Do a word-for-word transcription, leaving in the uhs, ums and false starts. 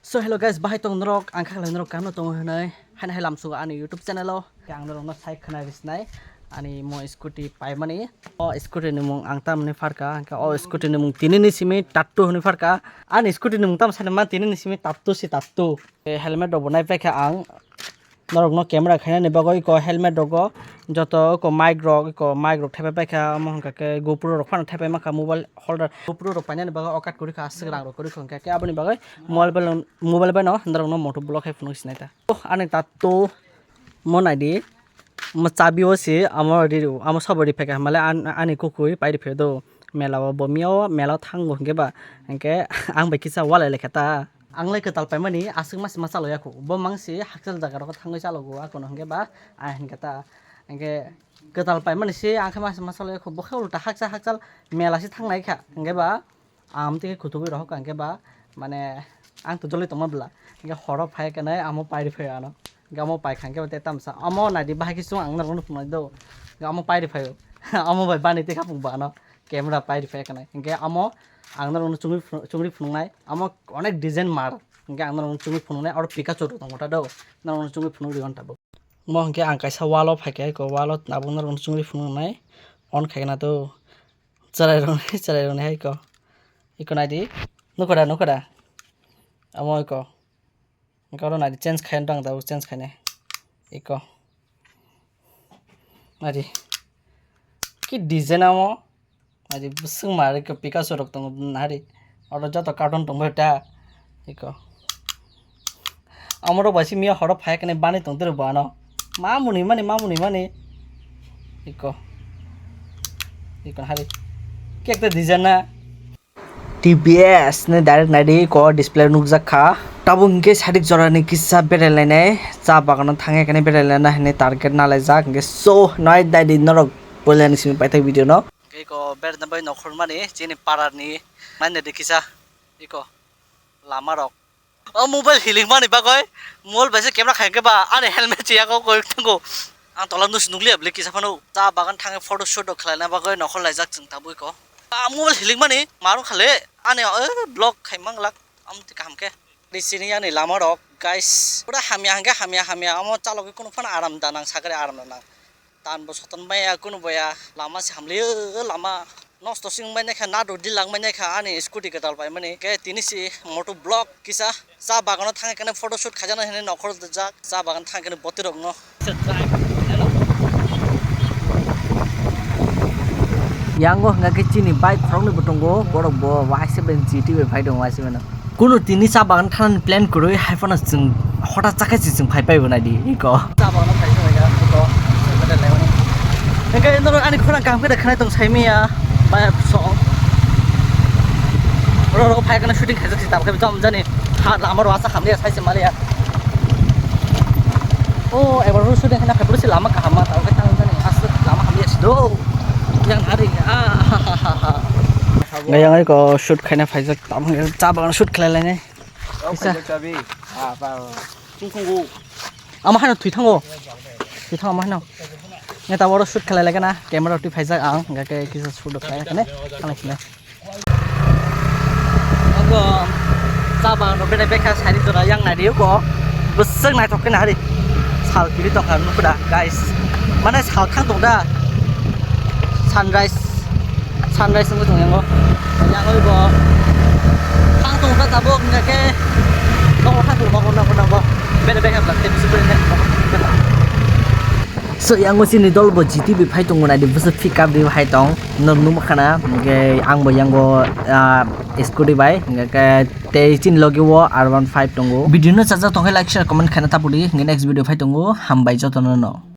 So hello guys, bahai tong norok, ang khaklai norok kano tongo hinwi, haino hai lamsugo ani YouTube channel o. Ang norokno sai khna risnai ani mo scooty paimani. O scooty ni mung ang tamni pharka, hwnkhe o scooty ni mung tini ni simi tattu hinwi pharka. Ani scooty ni mung tamo sani man tini ni simi tattu si tattu. Helmet rok bo nai paikha ang. Norokno camera khainani bagwi eko helmet rogo joto eko mic rok, eko mic rok thaipai paikha, omo hwnkha khe GoPro rok phano thaipai mankha, mobile holder, GoPro rok painani bagwi okat kwrwi kha, aswk rang rok kwrwi kha, hwnkha khe aboni bagwi mobile bai, mobile bai no norokno moto vlog khai phunuk sinai ta. Oh, ani ta to mo naidi, mo chabi o se amo ri, amo sabo ri phaikha, male an-, ani kukui pai ri phai do, mela o bo mia o mela o thango hwnkhe ba, hwnkhe ang bai kisa walai lai kha ta. Ang lai kwtal paimani aswk masa ma chalo yakho. Bo mangsi hakchal jaga rogo thangwi chalogo akono hwnkhe ba ang hwnkhe ta. Hwnkhe kwtal paimani se ang khe masa ma chalo yakho. Bo khe ulta hakchal hakchal mela se thangnai kha. Hwnkhe ba ang tei khe kuthubui rohor kha hwnkhe ba mane ang to joloi tongma bwla. Hwnkhe horo phai khe nai amo pairi phai ano. Hwnkhe amo pai kha hwnkhe ba tei tamsa. Amo naidi bahai khe chwng ang norokno phunuknai do. Hwnkhe amo pairi phaio. Amo bai bani tei kha phung ba ano. Camera pai rifai kanai. Hingke amo ang norokno chungwi phunu-, chungwi phunuknai. Amo onek design mar. Hingke ang norokno chungwi phunuknai. Oro Pikachu rok tongo ta do. Norokno chungwi phunuk rwi tabuk. Mo hingke ang kaisa wall o phaikha, eko wall o tabuk norokno chungwi phunuknai. On khaikhe na to. Chwrai rokni, chwrai rokni hai eko. Eko naidi. Nukho da, nukho da. Amo eko. Hingke oro naidi change khaina dang tabuk change khainai. Eko. Naidi. Ki design amo. Naidi bwswk ma eko Pikachu rok tongo nari. Oro joto cartoon tongbai ta. Eko. Amo rok bai se miya horo phai khe bani tong tero bo ano. Ma muni mani, ma muni mani. Eko. Eko hari. Ki ekta design na. T P S ni direct naidi ko display nukjak kha. Tabuk hingke sadik jorani kisa berai lainai, cha bagano thangya khe berai laina hinwi target nalaijak. Hingke so nai naidi norok puila ni simi paithak video no. Hingke ko berna bai nokhormani chini parani mai naidi kisa iko lama rok. O mobile hilik mani bagwi mol bai se camera khai khe ba ani helmet chiya ko koi thango. Ang tola nus nukliya bwle kisa phano cha bagan thangwi photo shoot rok khlaina bagwi nokhor laijak chwng tabuk iko. A mobile hilik mani marung khale ani, eh, vlog khai manglak amtwi kaham khe. Di sini ani lama rok guys. Pura hamya hangke hamya hamya amo chalogwi kunu phano aram da nang sakari aram da nang. Tan bo soton maya kunu boya lama se hamliyo lama. Nosto sing bai naikha, nado dilang bai naikha ani scooty kwtal bai mani. Ke tini si moto vlog kisa cha bagano thang kene photo shoot khajana hene nokhor jak cha bagan thang kene boti rok no. Yango hwnga khe chini bike khoroknwi bo tongo, borok bo Y seven G T bai phai tongo Y seven o. Kunu tini cha bagan thanani plan kwrwi, hai phano chwng hota chakhe se chwng phai pai bo nai di, iko. Cha bagan phai phai ya, iko. Hwnkhe norok ani khorang kaham khe da khwnai tong sai manya, baya so. Oro oro phai kana shooting khaijak si tabukhe jom jani. Ha lama ro asa hamya sai se maliya. O ebar ro shooting khana khaibro se lama kaham ma tabukhe tang jani asa lama hamya si do. Yang hari, ah, ha, ha, ha, ha. Ngai yang ko shoot khaina phaijak. Tamo cha bagan shoot khlai lainai. Kisa. Amo hano thwi thango. Thwi thango amo hano. Neta oro shoot khlai lai kana camera twi phaijak ang, hingke kisa shoot khlai kane khalai sinai. Abo cha bagan rok bede bekha sari jora yang nai rio ko. Bwswk naithok khe nari. Sal kiri tongkha nukho da guys. Mane sal thang tong da. Sunrise. Sunrise wngwi tong yango. Yang oi bo. Thang tong kha tabuk hingke khe. Nogo thang tong nogo nogo nogo. Bede bekha bwlak tei bisi bede. So yango chini dol bo G T bai phai tongo nai di bwswk pick up ri hai tong. Norok nukma khana hingke ang bo yango, ah, scooty bai hingke tei chini logi o R one five tongo. Video no chajak tongkhe like, share, comment khaina tapudi hingke next video phai tongo. Hambai jotono no.